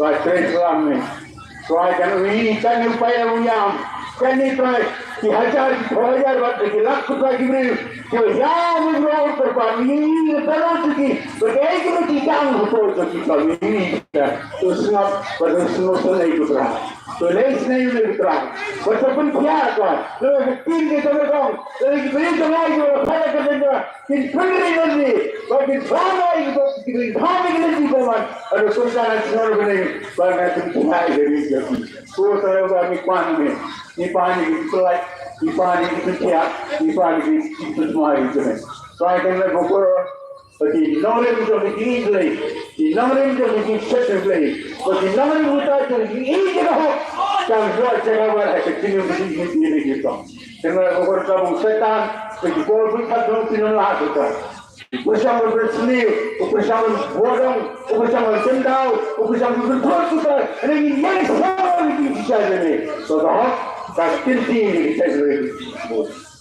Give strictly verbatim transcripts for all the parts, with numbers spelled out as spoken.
Trai, Trai, Trai, Trai, kan wi, kan wi paya wi yam, kan wi Trai, ki hajar, ki phew hajar, bad ki lak, Trai, ki briew, ki ïam, ki briew, Trai, bad wi, wi, Trai, ki, bad ki, ki, ki, kang, Trai, ki, Trai, wi, wi, Trai, to sngap, bad to sngap, Trai, to Trai, to leh snei, Trai, bad to pynkhiah, Trai, to kin, ki, Trai, kong, to ki briew, Trai, ki, Trai, ki, Trai, Kin pynri lynti, ba kin pham ïa ki bok, kin pham ïa ki lynti bymman. Haduh kumta na shnong bneng, ba na kin pham ïa ki lynti bymman. Ko Trai ba ngi pan ne, ngi pan ïa ki pyllait, ngi pan ïa ki pynkhiah, ngi pan ïa ki pynsmai ïa ki jingmut. Trai Kynrad Bakhuid, ba ki nongrim jong ka jingïeit Blei, ki nongrim jong ka jingïeit Blei, ba ki nongrim uta jong ka jingïeit ka hok, kan ïoh jingïeit ha ka jingim ka jingïeit ka jingïeit. Kynrad Bakhuid, ka bun Soitan, ba ki bor bun thap jong ki nonglah Soitan. U pyrshang ban pynsniew, u pyrshang ban buh dong, u pyrshang ban kyndaw, u pyrshang ban pynthut Soitan. Hynrei ngin ïeng sha ki jingshisha jong me. Ka hok, ka kyntiew ïa ki jingïeit.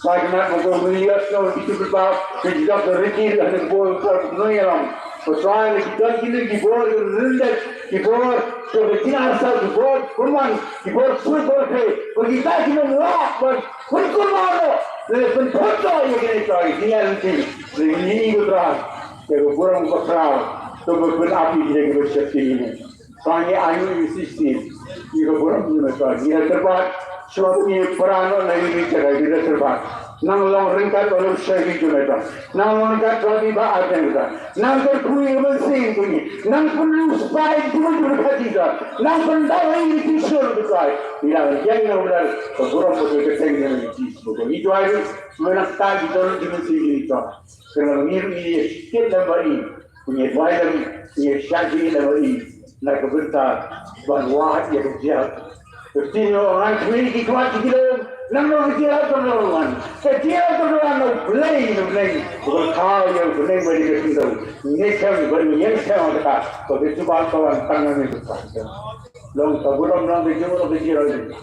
Ka Kynrad Bakhuid, ngin ïohsngew ïa ki jingpynpaw, ki jingdap da riti, da hynrei bor, bor, bor, nongïalam. Ko Trai, ki don kine ki bor, ki ryndet, ki bor, ki bor, ki bor, ki bor, ki bor, ki bor, ki bor, ki bor, ki bor, ki bor, ki bor, Pynkulmar noh, lane pynthut noh ïa kine ki jingïaid lynti. Lane ngi ko Trai, ïa ka burom ka khraw, to ba pynap ïa kine kiba sheptieng ïa me. Trai ngi ai ïa shisien ïa ka burom jong me Trai. Ngi da kyrpad, shuwa ngi para noh na ïa kine ki jaka ngi da kyrpad. Nang long ryngkat bad u shakri jong me Trai. Nang long ryngkat Trai ba ar jong me Trai. Nang kyrkhu ïa ka mynsiem jong ngi. Nang pynriewspah ïa ka jingmut jong ka party Trai. Nang pyndap ïa ka jingshur Trai. Ïa ngi ïa ngi nang bynta ka burom bad ka kyrteng jong ngi Jisu. Ngi duwai ruh, mynta ngi don jingmynsiem jong ngi Trai. Kynrad ngi ruh ngi ïa shakri lem bad ngi. Ngi duwai lem, ngi ïa shakri lem bad ngi. Na ka bynta ban wad ïa ka jingïaid. Ka jingïaid ngan khmih ki kwah ki jingïaid. Nang nang ki jingïaid ka nang ngan. Ka jingïaid ka nang ngan U Blei na bneng. U Blei ka ïa u bneng ba dei ka jingïaid. Ngi khem ba ngi ïeng khem ka ta. Ka jubab ka wan tang na ngi ka ta. Long ka burom long ka jingïaid ka jingïaid.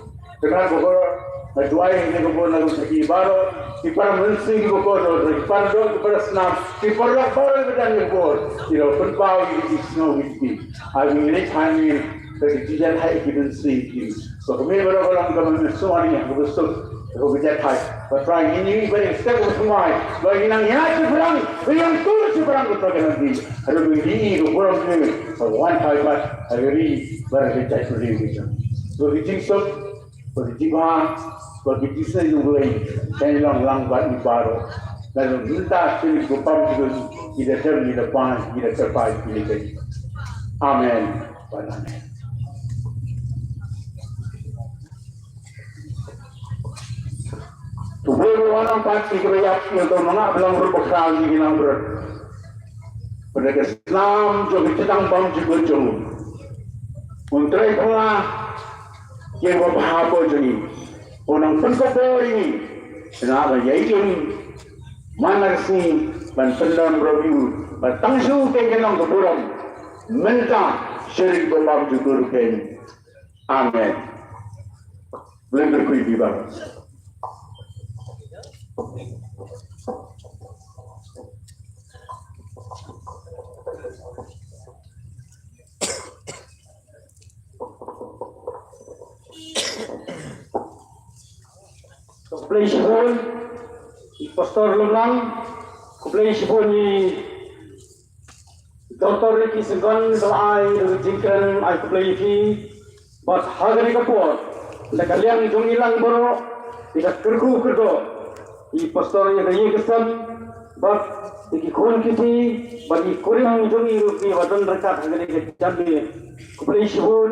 Kynrad Bakhuid, nga duwai ïa ka bor na ka bynta ki baroh, ki para mynsiem kiba kordor, ki para doh, ki para snam, ki para lok baroh kiba don ïa ka bor, ki la pynpaw ïa ka jingsngew ïa ki. Ai ngi leit ha ngi, ka jingïaid ha ki mynsiem ki. Ba ka mih baroh ka long ka mynsiem ha ngi, kaba suk, kaba jahthait. Ba Trai ngi ngi ba ïa step kaba thymmai, ba ngi nang ïaid shaphrang, ba ïa tur shaphrang ka Trai ka nang ki. Haduh ba ngi ïohi ka burom jong me, ka wan thait bad, ha ka ri, ba ka jait ka ri ka jong. Ba ka jingsuk, Ba ki jingbha, ba ki jingïaseng jong U Blei, kan long lang bad ngi baroh. Lada mynta sien ki bapam ki don, ngi da them, ngi da pan, ngi da kyrpad, ngi da kyrpad. Amen. Bad amen. To phi ruh nang pat ki kyrpad ïa ki to ma nga ba long ruh ba khraw ngi nang bret. Bad ka snam jong ka jingtang bam jingkut jong u. Un trei pla Ki ba bha ko jong ngi. Ko nang pynkob bor ïa ngi. Nga ba ïa im man la ka sngi ban pyndon ruh ïa u. Ba tang shu te ka nong ka burom. Mynta sha ri ko bam ju kur ken. Amen. Blei kyrkhu ïa phi baroh. Khublei shibun i Pastor Lumlang, khublei shibun i Doctor Ricky Syngkon ba la ai da ka jingkren, ai khublei ïa phi. Bad ha kane ka por, na ka liang jong ngi lang baroh, ngi da kyrkhu kyrdoh ïa i Pastor ïa ka ïing ka sem, bad ïa ki khun ki kti, bad ïa i kurim jong ngi ruh kiba don ryngkat ha kane ka janmiet. Khublei shibun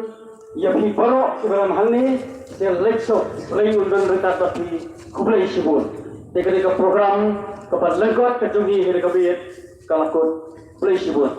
ïa phi baroh kiba don hangne, sha leit sha U Blei un don ryngkat bad phi. Khublei shibun. Te kane ka program kaba lyngkot ka jong ngi ha kane ka miet ka la kut. Khublei shibun.